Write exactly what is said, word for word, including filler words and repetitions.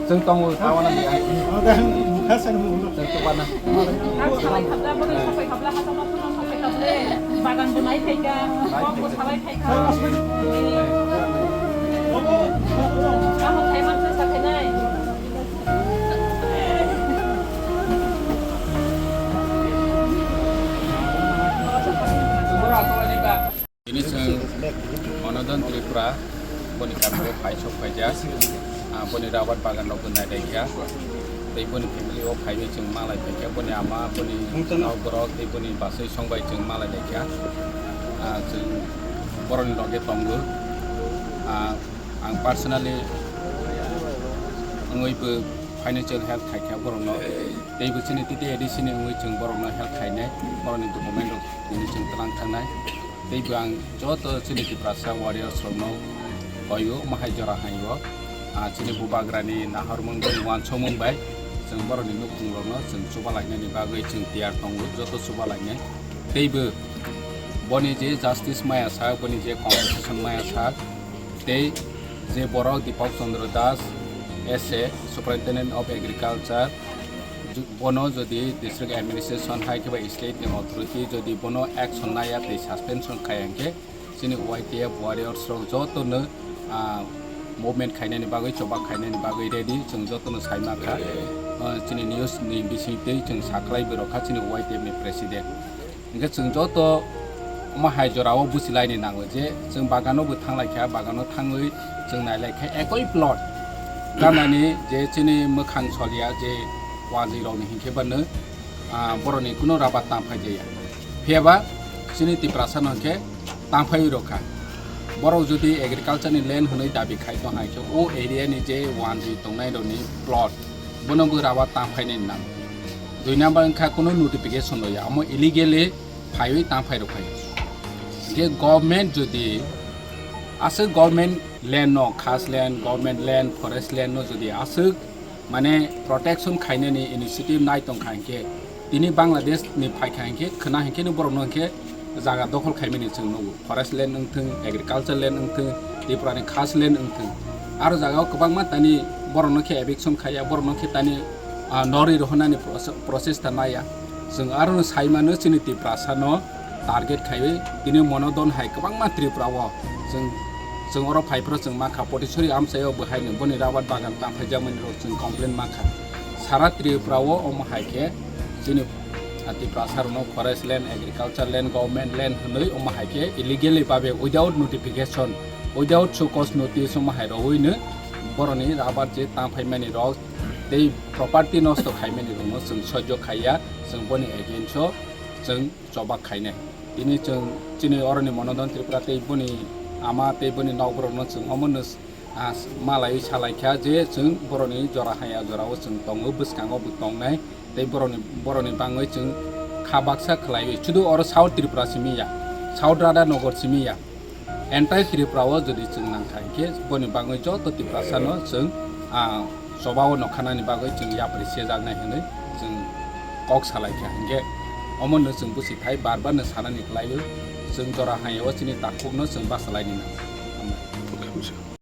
Chwng tongo, tawana ni ai. Chwng tubana. Ang salai khabla, bwrwi salai khabla, hachal hachal salai khabla, bagan bo nai phaikha, kok bo salai phaikha. Kaham khai mansa sa khainai. Tini chwng Manodon Tripura boni kami o phai sok phaijak. Ah, boni rabar bagan rok bo nai laikha. Tei boni family o phaiwi chwng malai phaikha. Boni ama, boni nokborok tei boni bwsai song bai chwng malai laikha. Ah, chwng borokni loge tongo. Ah, ang personally wngwi bo financial help khaikha borokno. Tei bo chini T T A D C ni wngwi chwng borokno help khainai. Borokni document rok tini chwng twlang thangnai. Tei bo ang joto chini Tiprasa warriors rokno koio, omo hai jora hai o. Ah, chini bubagrani naharmung bai, uansukmung bai chwng borokni nukhung rokno chwng chuba lainani bagwi chwng tiyar tongo, joto chuba lainai. Tei bo boni je justice maya sak, boni je compensation maya sak, tei je borok Deepak Chandra Das, S A, Superintendent of Agriculture, ju-, bono jodi district administration hai khe ba state ni authority jodi bono action naya tei suspension khai hwnkhe, chini Y T F warriors rok jotono, ah, movement khainani bagwi, choba khainani bagwi ready, chwng jotono sai mankha. Ah, chini news ni bising twi chwng saklai borok kha chini Y T F ni president. Hwnkhe chwng joto omo hai jorao buchilaini nango je chwng bagano bo thanglaikha, bagano thangwi chwng nailaikha ekoi plot. Tamani je chini mwkhang soliya je wanjwi rokni hinkhe bano, ah, borokni kuno rabar tang phaijaya. Phiyaba chini Tiprasa no hinkhe tang phaiwi rokha. Borok jodi agriculture ni land hwnwi dabi khai tong hai khe o area ni je wanjwi tongnai rokni plot bono bo rabar tang phainai nango. Dui number wngkha kuno notification loya, omo illegally phaiwi tang phai rok phai. Hwnkhe government jodi aswk government land no, khas land, government land, forest land no jodi aswk mane protection khainani initiative nai tong kha hwnkhe, tini Bangladesh ni phai kha hwnkhe, khwna hwnkhe no borok no hwnkhe jaga dokhol khaimani chwng nugo. Forest land wngthwng, agriculture land wngthwng, Tripura ni khas land wngthwng. Aro jaga o kwbangma tani borok no khe eviction khaiya, borok no khe tani, ah, norwi rohonani proce-, process ta naiya. Chwng aro no sai mano chini Tiprasa no target khaiwi tini Monodon hai kwbangma Tripura o chwng, chwng oro phai phano chwng mankha Potisori amchaio bo haino boni rabar bagan tang phaijakmani rok chwng complain mankha. Sara Tripura o omo hai khe chini, ah, Tiprasa rok no forest land, agriculture land, government land hwnwi omo hai khe illegally babe without notification, without show cause notice omo hai rowino boroni rabar je tang phaimani rok tei property nosto khaimani rokno chwng sojjo khaiya, chwng boni against o chwng choba khainai. Tini chwng chini oroni Monodon Tripura tei boni ama tei boni nokborokno chwng omono, ah, malaiwi salaikha je chwng boroni jora haya jorao chwng tongo, bwskango bo tongnai tei boroni, boroni bangwi chwng kha baksa khlaiwi. Sudu oro South Tripura simi ya, South Radhanagar simi ya. Entire Tripura o jodi chwng nangkha hinkhe boni bagwi joto Tiprasano chwng, ah, chobao nokhanani bagwi chwng yapri sejaknai hwnwi chwng kok salaikha. Hinkhe omono chwng bwswk thai bar bar no sanani kwlaio, chwng jora hayao chini takhukno chwng bachalaini nango. Hambai.